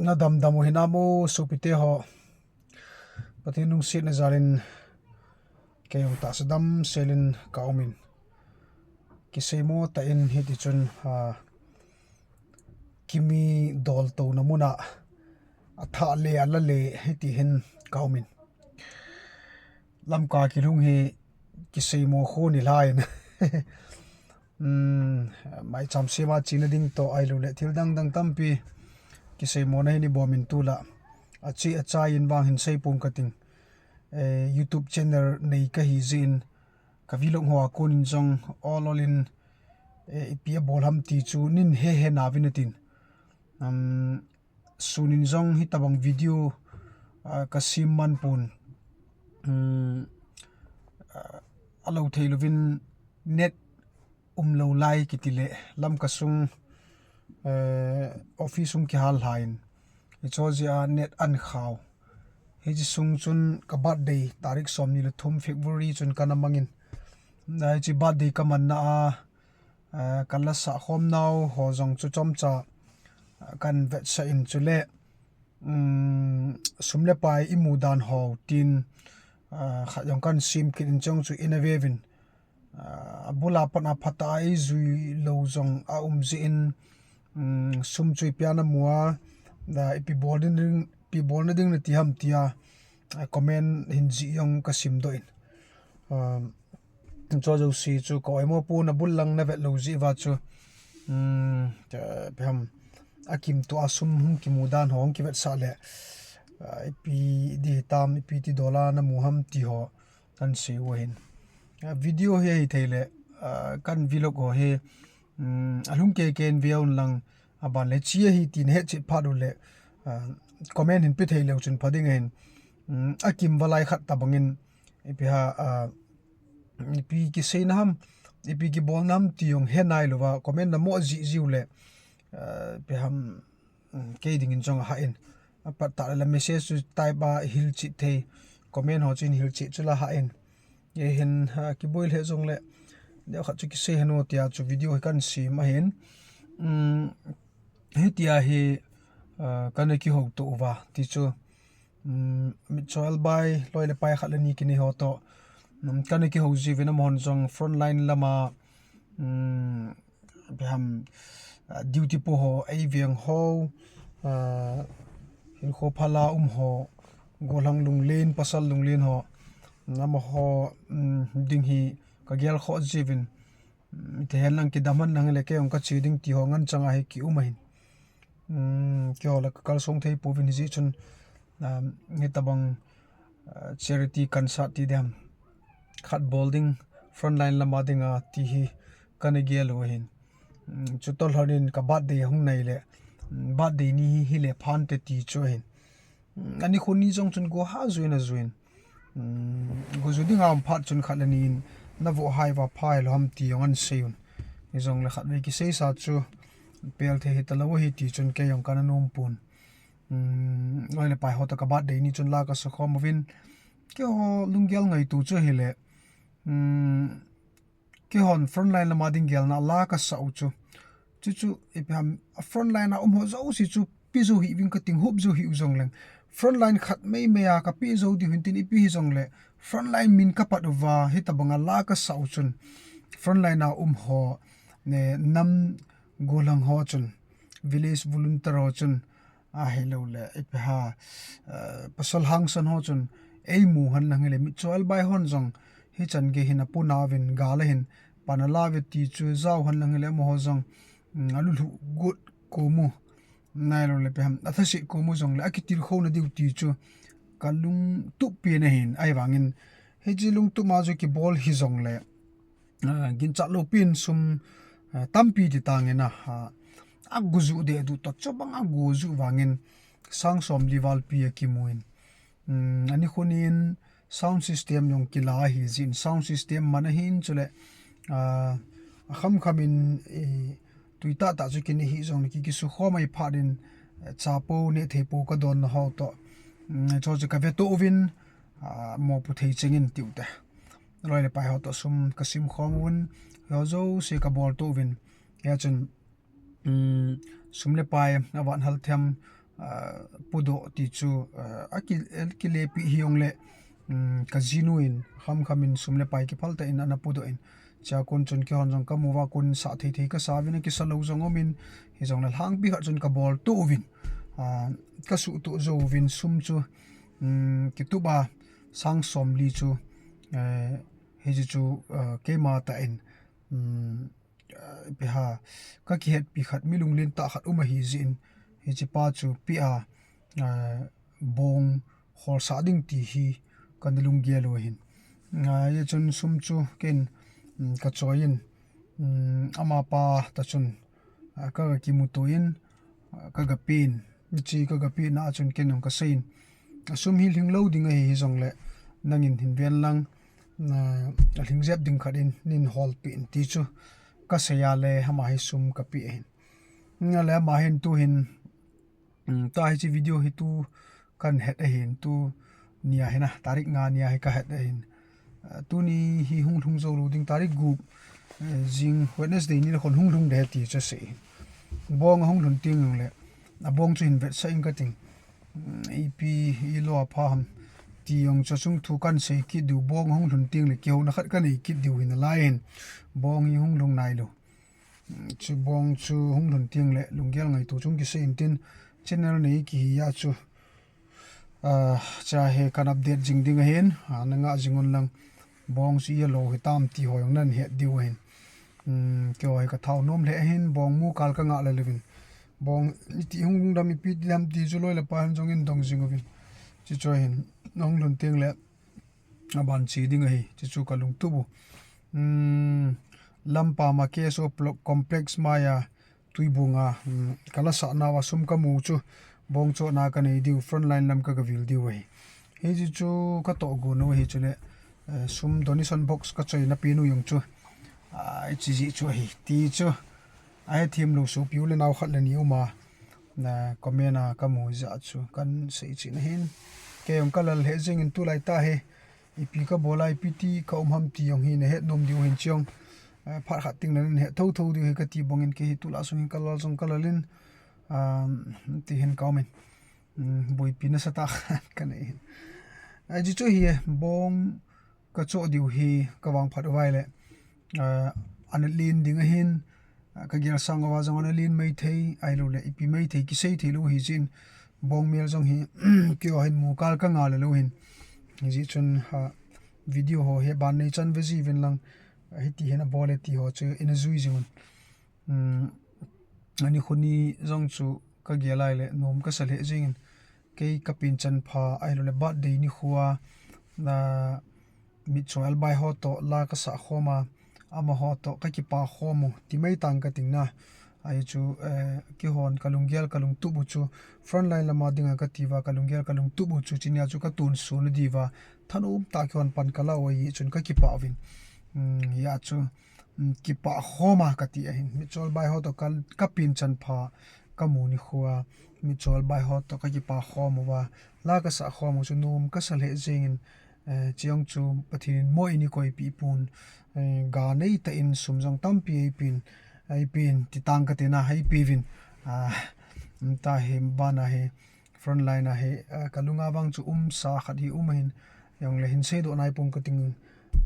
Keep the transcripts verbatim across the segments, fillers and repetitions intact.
Na damdam u hinam o sopite ho. Pathen lungsetna jalin kei jong tahsa damselin ka umin. Kiseimo tah in hiti chun, a, kimi dol touna muna athah le ala le hiti hin ka umin. Lamka kilhung hi kiseimo kho ni lhai in. Maicham sema china ding toh ahilouleh thil dang dang tampi kiseimona hi ni bomin tula. Achi achai in vang hin seipong kating. YouTube channel nei kahi jeh in ka vlog hoa konin jong ol ol in ipi abol ham ti chu nin hehe nauvin atin. Sunin jong hitabang video kasem man pon. Alou thei louvin net umlou lai kiti le Lamka sung office sung kihal lhaiyin. Hiche jeh a net ahin khau. Hiche sung chun ka birthday tarik somni le thum February chun kana mangin. Hiche birthday kamanna a kala sah khom nau ho jong chu chomcha kan vetsah in chule sum le pai imu dan ho tin khat jong kan sem kit in chong chu ina veuvin. Abula pat a phatah a eijui lou jong aum jeh in sum chu ipi a namu a ipi bolna ding nati ham tia comment hin jih jong kasim doh in. Chu jouse chu ka oimo pon abul lang navet lou jeh uva chu ipi ham akimtua sum hung kimu dan ho hung kivetsah le ipi ding hitam ipi ti dola namu ham ti ho kan sei u ahin. Video hi ahithei le kan vlog ho hi alhung kei kei in veuvin lang aban le chi ahi ti nahet chet phat uleh comment hin pe thei leu chun pha ding ahin. Akim valai khat tabangin ipi ha ipi kiseina ham ipi kibolna ham ti jong he nailouva comment namo jih jiu le ipi ham kei dingin jong ahah in. Apat tah le la message chu type a hilchet thei comment ho chu in hilchet chu la hah in. Hihin kiboi lheh jongle deu khat chu kisei heno tia chu video hi kan sem ahin. Hitia hi kana kihouto uva ti chu mitcho elbai loi le pai khat le ni kinei ho toh kana kihou jiuvin amahon jong frontline lama ipi ham duty po ho eiveng ho hinkho phala um ho golhang lunglen pasal lunglen ho amaho ding hi kagel khoh jiuvin. Iti hen lang kidam hen lang le kei jong kache ding ti ho ngen chang ahi kium ahin. Keiho le kakalsong thei pouvin hijeh chun hitabang charity concert ti ding ham khat bol ding frontline lama dinga ti hi kana gel u ahin. Chutoh lhonin ka birthday ahung nai le birthday ni hi hile phante ti chu ahin. Ani khun ni jong chun go ha juin ajuin go ju dinga um phat chun khat le ni in navoh haiuva pha hilou ham ti jong ahin sei un. Hijongle khatvei kiseisa chu pel thei hitalou ahi ti chun kei jong kana nom pon. Loi le pai ho toh ka birthday ni chun la kasa khom uvin keiho lunggel ngaito chu ahile keihon frontline lama ding gelna la kasah u chu chuchu ipi ham frontline a um ho jouse chu pe jou hih uvin kating hop jou hih u jongleng frontline khat meimei a kape jou diu hin tin ipi hijongle frontline min kapat uva hitabanga la kasah u chun frontline a um ho nam golhang ho chun village volunteer ho chun ahilouleh ipi ha pasal hangsan ho chun eimu hen lang hile mitcho elbai hon jong hichan gei hin aponauvin gal ahin pan alauve ti chu jao hen lang hile amaho jong alulhuh got komu nailoule ipi ham athaset komu jongle akitilkhouna diu ti chu kalungtup pen ahin ahivangin hiche lungtup ma chu kibol hijongle ginchat loupin sum tampi ti tangin a agojuh deh duh toh chubang agojuh vangin sang somli valpi akimun. Ani khunin sound system jong kila ahijeh in sound system man ahin chule akhamkham in twi tahtah chu kinei hih jongle ki kisukhom ahi phat in chapo nehthei po kadonna ho toh chuche chu kaveto uvin mopu thei chengin tiute loi le pai ho toh sum kasim khom uvin hiho jouse kabolto uvin hichun sum le pai avat hal them ah, pudoh ti chu, ah, a ki, a kilepi hijongle, um, ka jinu in, kham kham in sum le pai kiphal tah in ana pudoh in. Chia kon chun keihon jong ka mu uva kon sah thei thei ka sa uvin, a kisa lou jong um in, hijongle lhangpi khat chun ka bol to uvin, ah, ka suh to jou uvin sum chu, um, kitup a sang som li chu, eh, hiche chu, ah, keima tah in, um, ah, ipi ham, ka kihetpi khat, mi lunglen tah khat um ahi jeh in, hiche pa chu pia, ah, bong holsah ding ti hi kana lunggel u ahin. Ah, hijeh chun sum chu ken, um, ka choi in, um, amapa toh chun, ah, ka, ka kimuto in, ah, ka ga pen, hiche ka ga pen a chun ken jong ka sei in, a sum hi lhing lou ding ahi, hijongle nangin hin ven lang, ah, a lhing jep ding khat in nin holpeh in ti chu ka sei a le ama hi sum ka pe ahin. Ahile ama hin tu hin, um, tua hiche video hi tu kahin het ahin, tuni a hin a, tarik nga nia hi ka het ahin. Ah, tuni hi hung lhung jou lou ding, tarik gup, eh, jing Wednesday ni le khon hung lhung ding ahi ti chu asei. Bong ahung lhun teng jongle, a bong chu hin vetsah ing ka ting. Um, ipi, ilou a pha ham ti jong chu achung thu kahin sei kit diu, bong ahung lhun teng le kihouna khat ka nei kit diu hi nalai in, bong hi hung lhung nailou. Chu bong chu hung lhun teng le lunggel ngaito chung kisei in tin, channel nei kihi a chu, ah, cha he kan update jing ding ahin, ah, na ngah jing un lang, bong chu ilou hitam ti ho jong nan het diu ahin. Um, keiho hi ka thao nom lheh ahin, bong mu kal ka ngah lheh uvin. Bong iti hung lhung dam, ipi ti dam ti chu loi le pai hon jong in dong jing uvin. Chuche chu ahin, hung lhun teng le, aban che ding ahi, chuche chu ka lungtup u. Um, Lampa ma K S O plo-, complex mai a, Tuibung a, um, ka la sah nauva sum ka mu chu, bong chohna ka nei diu, frontline lam ka ga vil diu ahi. Hiche chu ka toh gon u ahi, chule, eh, sum donation box ka choina pen u jong chu, ah, hiche jeh chu ahi, ti chu, ahethem lou sopi u le nao khat le ni um a, na comment a ka mu jeh chu kan sei chen ahin. Kei jong ka lal lheh jeng in tulai tah hi, ipi ka bol a, ipi ti ka um ham ti jong hi na het nom diu hin, chuche jong, eh, phat khat teng le nan het thotho diu hi ka ti bang in, kei hi tulai sung hin ka lal jong ka lal in, um, ti hin ka um in, um, boipi nasatah ka nei hin. Eh, chuche chu ahi, bong ka choh diu hi ka vangphat uva ahile, ah, ana len ding ahin, ah, ka gel sang uva jong ana len maithei, ahilou le ipi maithei kisei thei lou ahi jeh in, bong mel jong hi, keiho hin mu kal ka ngah lheh lou ahin. Hijeh chun, ah, video ho hi aban nei chan ve ji uvin lang, ah, hiti hin abol e ti ho chu ina jui jing un. Um, ani khu ni jong chu ka gel a ahile nom ka sa lheh jeng in, kei ka pen chan pha ahilou le birthday nikho a, na mitcho elbai ho toh la ka sah khom a, amaho toh ka kipah khom u, ti mai tang ka ting na. Ahi chu, eh, keihon ka lunggel ka lungtup u chu, frontline lam a ding a ka ti uva, ka lunggel ka lungtup u chu, chuche nia chu ka tonsot na diuva, thanom tah keihon pan ka la u ahi chun ka kipah uvin. Um, hia chu, um, kipah khom a ka ti ahin. Mitcho elbai ho toh ka, ka pen chan pha ka mu nikho a, mitcho elbai ho toh ka kipah khom uva, la ka sah khom u chu nom ka sa lheh jeng in, eh, chuche jong chu Pathen in mo eini koipeh pon, eh, ga nei tah in sum jong tampi eipen, eipen, ti tang ka ti na, eipe uvin, ah, um, tua hi bana hi, frontline a hi, ah, ka lunga vang chu umsa khat hi um ahin, jong le hin seidoh nai pong ka ting,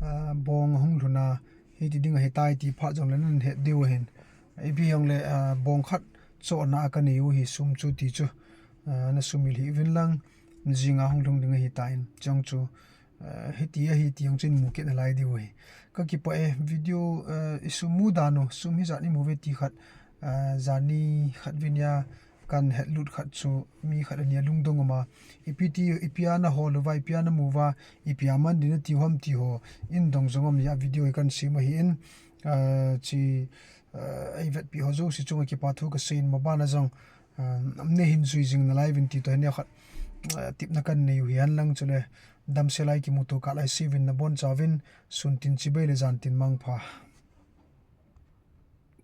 ah, bong ahung lhun a, hiti ding ahitai ti phat jong le nan het diu ahin. Ipi jong le, ah, bong khat chohna a ka nei u hi sum chu ti chu, ah, na sumil hih uvin lang, jing a hung lhung ding ahitan, chuche jong chu, ah, hiti ahi ti jong chun mu kit nalai diu ahi. Ka kipah e, video, ah, i sum mu dan u, sum hijat i mu uve ti khat, ah, jani khat ve nia, kan het lut khat chu mi khat a nia lungdong um a, ipi ti, ipi a na hol uva, ipi a na mu uva, ipi a man ding na ti u ham ti ho, in dong jong um a video hi kan sem ahin, ah, chuche, ah, ei vetpi ho jouse chunga kipathu ka sei in, ma bana jong, ah, nei hin jui jing nalai uvin ti toh hin neo khat, ah, tepna kan nei u hi hen lang, chule damsel a i kimuto kah lai seh uvin, na boncha uvin, sun tin chibai le jan tin mangpha.